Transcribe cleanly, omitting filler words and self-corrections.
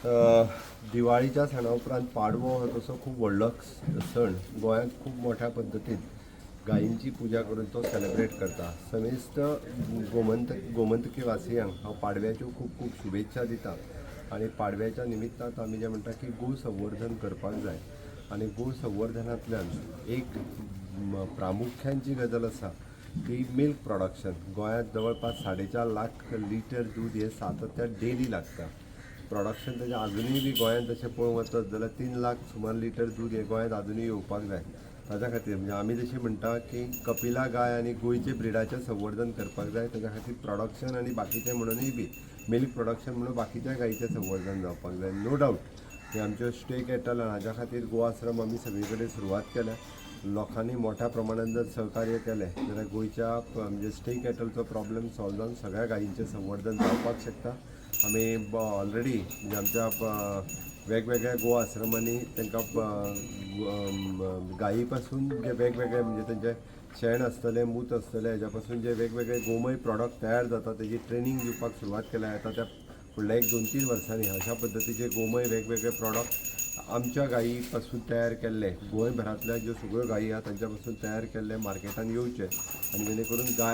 दिवाळीच्या सणा उपरांत पाडवो हो तसो खूब व्हडलो सण. गोंयांत खूब मोठ्या पद्दतीन गायींची पुजा करून तो सेलेब्रेट करता. समेस्त गोमंतकी वासियांक हांव पाडव्याच्यो खूब खूब शुभेच्छा दिता आनी पाडव्याच्या निमित्तान आमी जें म्हणटा की गो संवर्धन करपाक जाय आनी गो संवर्धनांतल्यान एक प्रामुख्यान जी गजाल आसा ती मिल्क प्रोडक्शन. गोंयांत जवळपास 4.5 लाख लिटर दूद हें सातत्यान डेली लागता. प्रोडक्शन तेजें आजुनूय बी गोंयांत तशें पळोवंक वचत जाल्यार 3 लाख सुमार लिटर दूद हें गोंयांत आजुनूय येवपाक जाय. ताच्या खातीर म्हणजे आमी जशें म्हणटा की कपिला गाय आनी गोंयचे ब्रिडाचें संवर्धन करपाक जाय, ताच्या खातीर प्रोडक्शन आनी बाकीचें म्हणूनय बी मिल्क प्रोडक्शन म्हणून बाकीच्या गायीचें संवर्धन जावपाक जाय. नो डावट की आमच्यो स्टे कॅटल हाज्या खातीर गो आश्रम आमी सगळी कडेन सुरवात केल्या. लोकांनी मोठ्या प्रमाणान जर सहकार्य केलें जाल्यार गोंयच्या म्हणजे स्टे कॅटलचो प्रॉब्लम सॉल्व जावन सगळ्या गायींचें संवर्धन जावपाक शकता. आमी ऑलरेडी म्हणजे आमच्या वेगवेगळ्या गो आश्रमांनी तांकां गायी पासून जे वेगवेगळे, म्हणजे तेंचे शेण आसतलें, मूत आसतलें, हेज्या पासून जे वेगवेगळे गोमय प्रॉडक्ट तयार जाता तेजी ट्रेनींग दिवपाक सुरवात केल्या. आतां त्या फुडल्या एक 2-3 वर्सांनी अशा पद्दतीचे गोमय वेगवेगळे प्रॉडक्ट आमच्या गायी पासून तयार केल्ले, गोंयभरांतल्या ज्यो सगळ्यो गायी आहा तांच्या पासून तयार केल्ले मार्केटान येवचे आनी जेणे करून गाय